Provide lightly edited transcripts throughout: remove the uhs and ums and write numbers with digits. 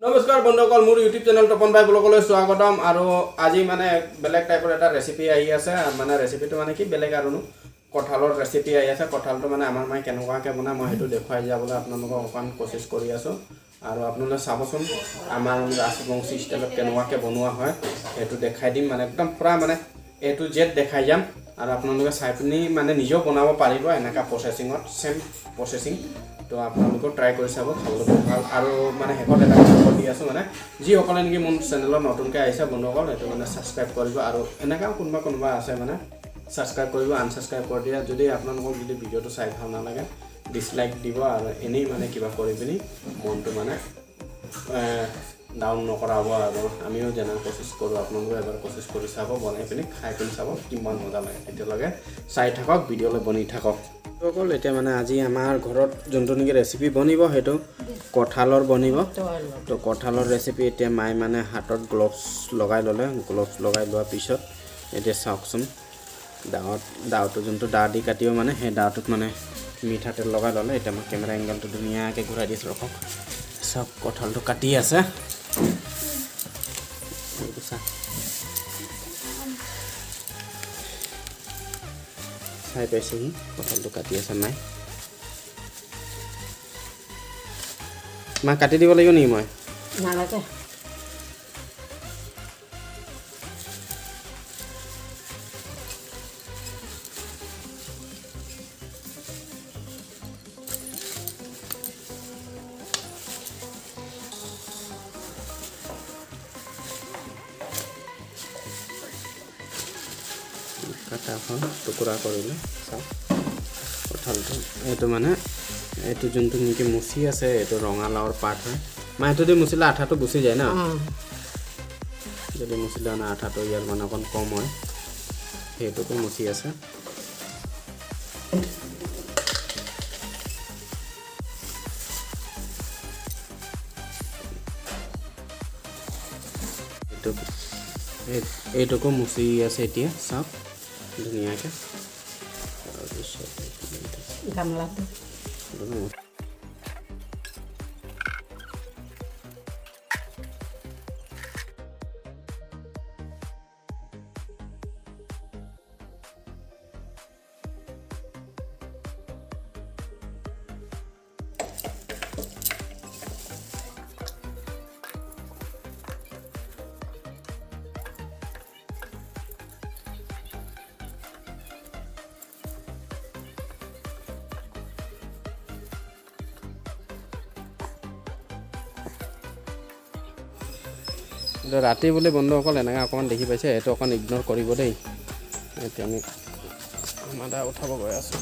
নমস্কাৰ বন্ধুসকল, মোৰ ইউটিউব চেনেল তপন ভাই ব্লগলৈ স্বাগতম। আৰু আজি মানে বেলেগ টাইপৰ এটা ৰেচিপি আহি আছে। মানে ৰেচিপিটো মানে কি বেলেগ আৰুনো, কঁঠালৰ ৰেচিপি আহি আছে। কঁঠালটো মানে আমাৰ মায়ে কেনেকুৱাকৈ বনায়, মই সেইটো দেখুৱাই যাবলৈ আপোনালোকক অকণমান কোচিছ কৰি আছোঁ। আৰু আপোনালোকে চাবচোন, আমাৰ ৰাজবংশী ষ্টাইলত কেনেকুৱাকৈ বনোৱা হয়, সেইটো দেখাই দিম। মানে একদম পূৰা মানে এ টু জেড দেখাই যাম আৰু আপোনালোকে চাই পিনি মানে নিজেও বনাব পাৰিব এনেকুৱা প্ৰচেছিঙত, ছেম প্ৰচেছিং। তো আপোনালোকেও ট্ৰাই কৰি চাব, খাবলৈ বহুত ভাল। আৰু মানে শেষত এটা কথা কৈ দি আছোঁ, মানে যিসকলে নেকি মোৰ চেনেলত নতুনকৈ আহিছে বন্ধুসকল, সেইটো মানে ছাবস্ক্ৰাইব কৰিব। আৰু এনেকুৱাও কোনোবা কোনোবা আছে, মানে ছাবস্ক্ৰাইব কৰিব, আনছাবস্ক্ৰাইব কৰি দিয়ে। যদি আপোনালোকক যদি ভিডিঅ'টো চাই ভাল নালাগে, ডিছলাইক দিব আৰু এনেই মানে কিবা কৰি পিনি মনটো মানে ডাউন নকৰাব। আৰু আমিও যেনে কোচিছ কৰোঁ, আপোনালোকেও এবাৰ কোচিছ কৰি চাব, বনাই পিনি খাই পিনি চাব কিমান মজা লাগে। তেতিয়ালৈকে চাই থাকক, ভিডিঅ'লৈ বনি থাকক অকল। এতিয়া মানে আজি আমাৰ ঘৰত যোনটো নেকি ৰেচিপি বনিব, সেইটো কঁঠালৰ বনিব। তো কঁঠালৰ ৰেচিপি এতিয়া মায়ে মানে হাতত গ্ল'ভছ লগাই ল'লে। গ্ল'ভছ লগাই লোৱাৰ পিছত এতিয়া চাওকচোন, দাঁত দাওটো যোনটো দা দি কাটিব, মানে সেই দাটোত মানে মিঠাতেল লগাই ল'লে। এতিয়া মই কেমেৰা এংগেলটো ধুনীয়াকৈ ঘূৰাই দিছোঁ, ৰখক। চাওক, কঁঠালটো কাটি আছে। এইটো চা, চাই পাইছেহি, কঁঠালটো কাটি আছে মায়ে। মা, কাটি দিব লাগিব নেকি মই? নালাগে। কাটাখন টুকুৰা কৰিলে। চাওক কঁঠালটো, এইটো মানে এইটো যোনটো নেকি মুচি আছে, এইটো ৰঙালাওৰ পাত হয়। মা, এইটো দি মুচিলে আঠাটো গুচি যায় ন? অঁ। যদি মুচিলে মানে আঠাটো ইয়াৰ মানে অকণ কম হয়, সেইটোকো মুচি আছে। এইটো এইটোকো মুচি আছে এতিয়া, চাওক ধুনীয়াকৈ। তাৰপিছত গামলাটো। এইটো এইটো ৰাতি বুলি বন্ধুসকল এনেকৈ অকণমান দেখি পাইছে, এইটো অকণ ইগন'ৰ কৰিব দেই। এতিয়া আমি আমাদা উঠাব গৈ আছোঁ।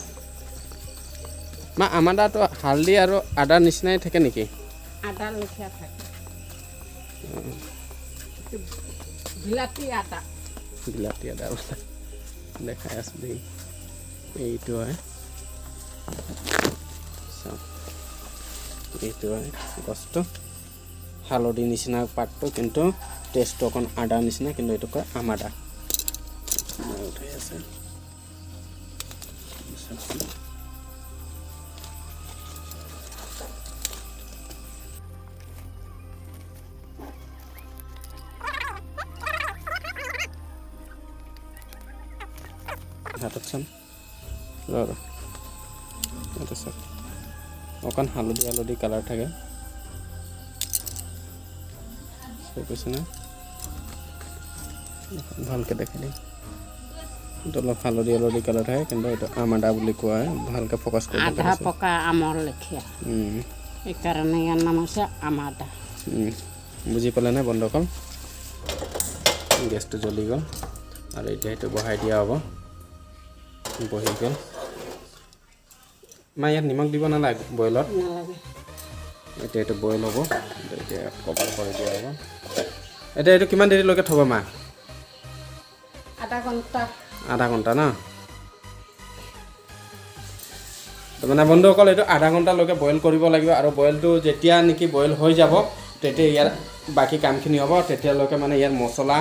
মা, আমাদাটো হালধি আৰু আদাৰ নিচিনাই থাকে নেকি? আদা লেখীয়া থাকে। বিলাতী আদা। বিলাতী আদা বোলে। দেখাই আছোঁ দেই, এইটো হয়, চাওক, এইটো হয় গছটো, হালধি নিচিনা পাতটো, কিন্তু টেষ্টটো অকণ আদাৰ নিচিনা, কিন্তু এইটো কয় আমাদা। উঠাই আছে, চাওকচোন। হাতত চাম, ৰ ৰ। এইটো চাওক, অকণ হালধি হালধি কালাৰ থাকে। চাই পাইছে না? ভালকৈ দেখাই দিম। এইটো অলপ হালধি হালধি কালাৰ থাকে, কিন্তু এইটো আমাদা বুলি কোৱা হয়। ভালকৈ ফ'কাছ কৰিব। আধা পকা আমৰ লেখীয়া। সেইকাৰণে ইয়াৰ নাম হৈছে আমাদা। বুজি পালেনে বন্ধুসকল? গেছটো জ্বলি গ'ল আৰু এতিয়া সেইটো বহাই দিয়া হ'ব। বহি গ'ল। মা, ইয়াত নিমখ দিব নালাগে বইলত? নালাগে। এতিয়া এইটো বইল হ'ব। এতিয়া কভাৰ কৰি দিয়া হ'ব। এতিয়া এইটো কিমান দেৰিলৈকে থ'ব মা? আধা ঘণ্টা। আধা ঘণ্টা ন? তো মানে বন্ধুসকল, এইটো আধা ঘণ্টালৈকে বইল কৰিব লাগিব আৰু বইলটো যেতিয়া নেকি বইল হৈ যাব, তেতিয়া ইয়াৰ বাকী কামখিনি হ'ব। তেতিয়ালৈকে মানে ইয়াৰ মছলা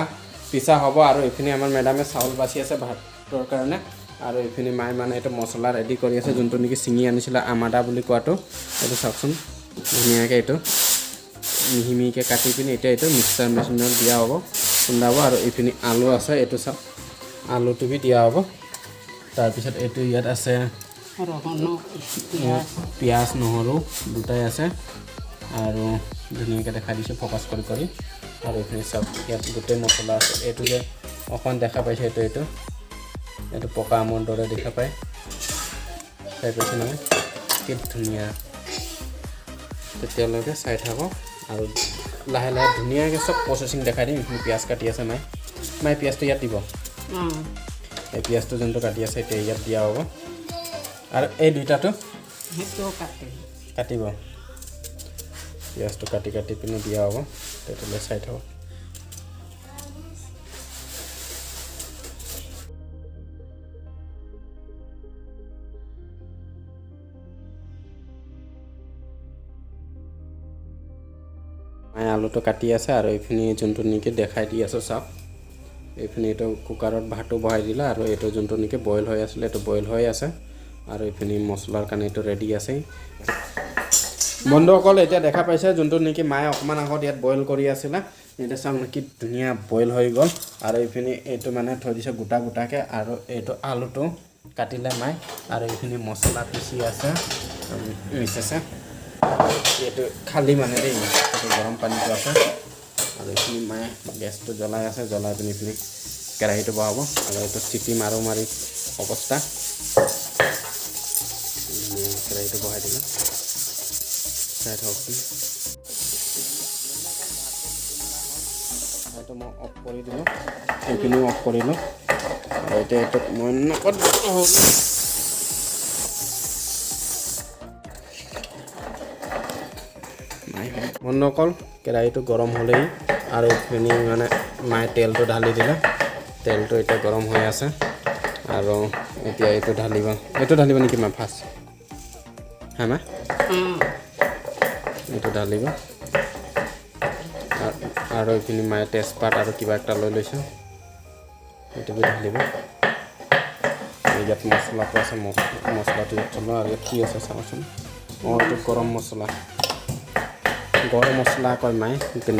পিছা হ'ব। আৰু এইখিনি আমাৰ মেডামে চাউল বাছি আছে ভাতৰ কাৰণে আৰু এইখিনি মায়ে মানে এইটো মছলা ৰেডি কৰি আছে, যোনটো নেকি ছিঙি আনিছিলে আমাদা বুলি কোৱাটো। এইটো চাওকচোন ধুনীয়াকৈ, এইটো মিহি মিহিকৈ কাটি পিনি এতিয়া এইটো মিক্সাৰ মেচিনত দিয়া হ'ব, খুন্দাব। আৰু এইপিনে আলু আছে, এইটো চাওক আলুটো বি দিয়া হ'ব। তাৰপিছত এইটো ইয়াত আছে পিঁয়াজ নহৰু দুটাই আছে আৰু ধুনীয়াকৈ দেখাই দিছোঁ ফ'কাছ কৰি কৰি। আৰু এইখিনি চাওক ইয়াত গোটেই মছলা আছে। এইটো যে অকণমান দেখা পাইছে, এইটো এইটো এইটো পকা আমৰ দৰে দেখা পায়, চাই পাইছে নহয় কি ধুনীয়া। তেতিয়ালৈকে চাই থাকক আৰু লাহে লাহে ধুনীয়াকৈ চব প্ৰচেছিং দেখাই দিম। এইখিনি পিঁয়াজ কাটি আছে মায়ে, মায়ে পিঁয়াজটো ইয়াত দিব। এই পিঁয়াজটো যোনটো কাটি আছে এতিয়া ইয়াত দিয়া হ'ব। আৰু এই দুইটাটো কাটিব, পিঁয়াজটো কাটি কাটি পিনি দিয়া হ'ব। তেতিয়ালৈ চাই থাকক। মায়ে আলুটো কাটি আছে আৰু এইখিনি যোনটো নেকি দেখাই দি আছোঁ চাওক। এইখিনি এইটো কুকাৰত ভাতো বহাই দিলে আৰু এইটো যোনটো নেকি বইল হৈ আছিলে এইটো বইল হৈ আছে। আৰু এইখিনি মছলাৰ কাৰণে এইটো ৰেডি আছে। বন্ধুসকল এতিয়া দেখা পাইছে যোনটো নেকি মায়ে অকণমান আগত ইয়াত বইল কৰি আছিলে, এতিয়া চাওক কি ধুনীয়া বইল হৈ গ'ল। আৰু এইখিনি এইটো মানে থৈ দিছে গোটা গোটাকৈ। আৰু এইটো আলুটো কাটিলে মায়ে আৰু এইখিনি মছলা পিচি আছে মিছেছে। এইটো খালী মানে দেই, এইটো গৰম পানীটো আছে। আৰু এইখিনি মায়ে গেছটো জ্বলাই আছে, জ্বলাই পিনি এইখিনি কেৰাহীটো বহাব। আৰু এইটো চিটি মাৰো মাৰি অৱস্থা, কেৰাহীটো বহাই দিলে। চাই থাককচোন, এইটো মই অফ কৰি দিলোঁ, এইখিনিও অফ কৰিলোঁ। আৰু এতিয়া এইটোক মই নকত বন্ধুসকল কেৰাহীটো গৰম হ'লেই আৰু এইখিনি মানে মায়ে তেলটো ঢালি দিলে। তেলটো এতিয়া গৰম হৈ আছে আৰু এতিয়া এইটো ঢালিব, এইটো ঢালিব নেকি মা ফাৰ্ষ্ট? হা মা, এইটো ঢালিব। আৰু এইখিনি মায়ে তেজপাত আৰু কিবা এটা লৈ লৈছে, এইটো বি ঢালিব। ইয়াত মছলাটো আছে, মছলাটো ইয়াত থ'লোঁ। আৰু ইয়াত কি আছে চাওঁচোন, অঁ এইটো গৰম মছলা, গৰম মছলা কয় মায়ে, কিন্তু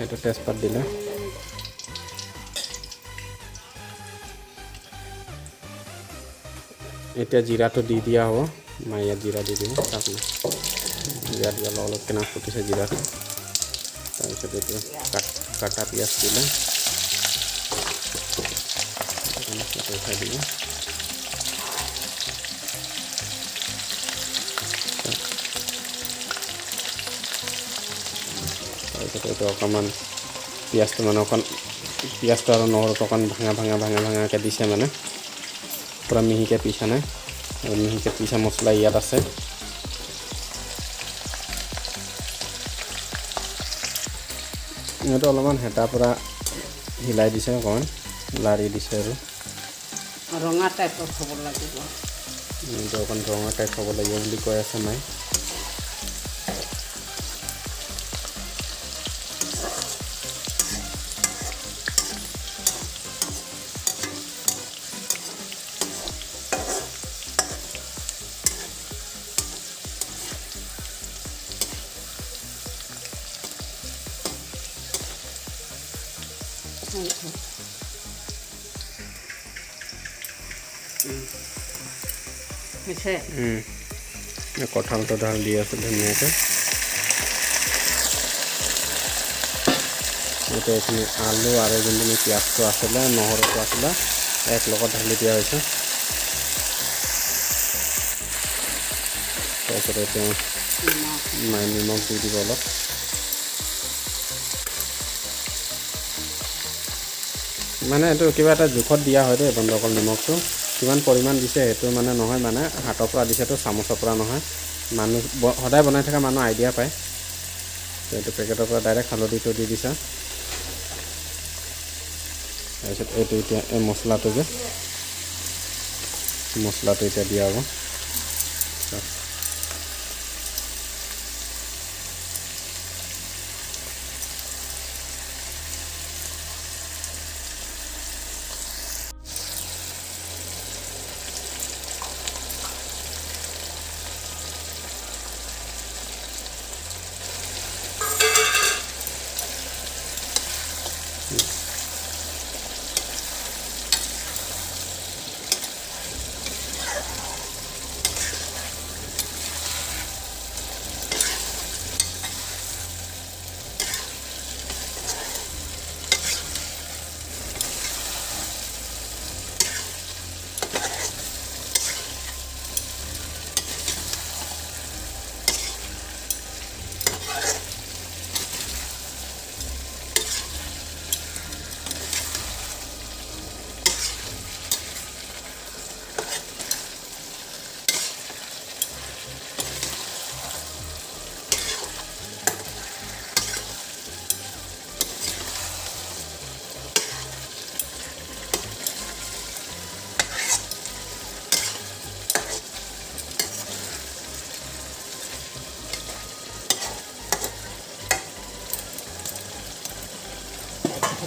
এইটো তেজপাত দিলে। এতিয়া জিৰাটো দি দিয়া হ'ব, মায়ে ইয়াত জিৰা দি দিব। তাক জিৰা দিয়াৰ লগে লগে কেনেকৈ ফুটিছে জিৰাটো। তাৰপিছত এইটো কাটা পিঁয়াজ দিলে, উঠাই দিব। তাৰপিছত এইটো অকণমান পিঁয়াজটো মানে অকণ পিঁয়াজটো আৰু নহৰুটো অকণ ভাঙা ভাঙা ভাঙা ভাঙাকৈ দিছে, মানে পূৰা মিহিকৈ পিছা নাই। আৰু মিহিকৈ পিছা মছলা ইয়াত আছে। এইটো অলপমান হেতা পূৰা হিলাই দিছে, অকণমান লাৰি দিছে আৰু ৰঙা টাইপৰ হ'ব লাগিব। এইটো অকণ ৰঙা টাইপ হ'ব লাগিব বুলি কৈ আছে মায়ে। কঁঠালটো ঢাল দি আছোঁ ধুনীয়াকৈ। এতিয়া এইখিনি আলু আৰু যোনখিনি পিঁয়াজটো আছিলে নহৰুটো আছিলে এক লগত ঢালি দিয়া হৈছে। তাৰপিছত এতিয়া মায়ে নিমখ দি দিব অলপ। মানে এইটো কিবা এটা জোখত দিয়া হয় দেই বন্ধুসকল, নিমখটো কিমান পৰিমাণ দিছে সেইটো মানে নহয়, মানে হাতৰ পৰা দিছেতো, চামুচৰ পৰা নহয়। মানুহ সদায় বনাই থকা মানুহ আইডিয়া পায়। এইটো পেকেটৰ পৰা ডাইৰেক্ট হালধিটো দি দিছে। তাৰপিছত এইটো এতিয়া এই মছলাটো যে মছলাটো এতিয়া দিয়া হ'ব।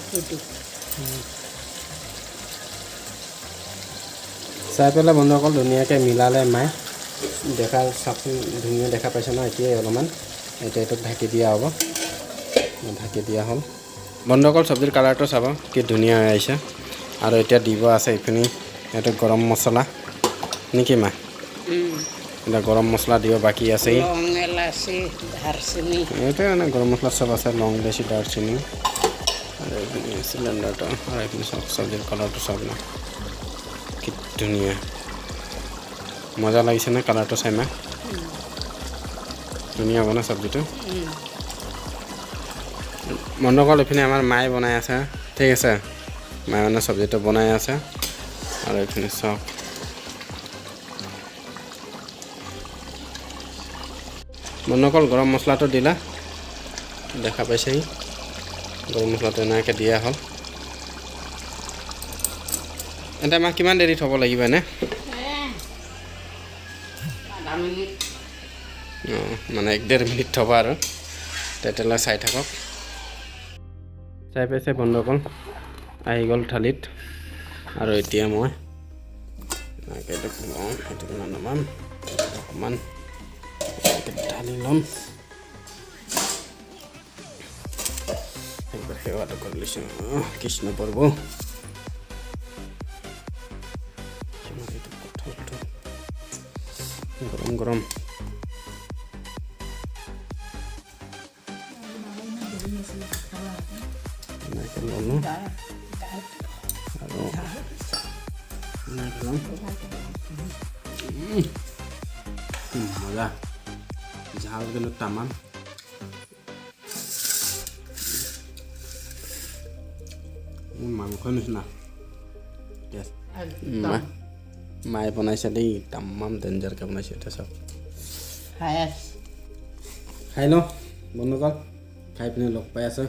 সেইটো। চাই পেলাই বন্ধুসকল, ধুনীয়াকৈ মিলালে মায়ে। দেখা চাওকচোন, ধুনীয়া দেখা পাইছে ন? এতিয়াই অলপমান এতিয়া এইটোক ঢাকি দিয়া হ'ব। ঢাকি দিয়া হ'ল। বন্ধুসকল, চব্জিৰ কালাৰটো চাব, কি ধুনীয়া হৈ আহিছে। আৰু এতিয়া দিব আছে এইখিনি, এইটো গৰম মছলা নেকি মা? এতিয়া গৰম মছলা দিব বাকী আছে। লং, এলাচি, দাৰচিনি। এইটোৱে মানে গৰম মছলা চব আছে, লং, ইলাচি, দাৰচিনি। আৰু এইপিনে চিলিণ্ডাৰটো। আৰু এইপিনে চাওক, চব্জিৰ কালাৰটো চাওক না, কি ধুনীয়া, মজা লাগিছে নে কালাৰটো চাই মা? ধুনীয়া হ'ব ন চব্জিটো? বন্ধুসকল, এইপিনে আমাৰ মায়ে বনাই আছে, ঠিক আছে। মায়ে মানে চব্জিটো বনাই আছে। আৰু এইপিনে চাওক। বন্ধুসকল, গৰম মছলাটো দিলা, দেখা পাইছেহি। গৰম মছলাটো এনেকৈ দিয়া হ'ল। এতিয়া মা, কিমান দেৰি থ'ব লাগিব এনে? আধা মিনিট। অঁ, মানে 1-1.5 মিনিট থ'ব আৰু তেতিয়াহ'লে চাই থাকক। চাই পাইছে বন্ধুসকল, আহি গ'ল থালিত। আৰু এতিয়া মই এনেকৈ এইটো লওঁ, সেইটো নমাম, অকণমান এনেকৈ ঢালি ল'ম। একবাৰ সেৱাটো কৰি লৈছোঁ। কৃষ্ণ প্ৰভু। এইটো কঁঠালটো গৰম গৰম। এনেকৈ ল'লোঁ আৰু এনেকৈ ল'ম। মজা, ঝাল কিন্তু তামাম। মাংসৰ নিচিনা টেষ্ট। মায়ে বনাইছে দেই, তামাম ডেঞ্জাৰকৈ বনাইছে। এতিয়া চাওক। খাই আছো। খাই লওঁ বন্ধুসকল, খাই পিনে লগ পাই আছোঁ।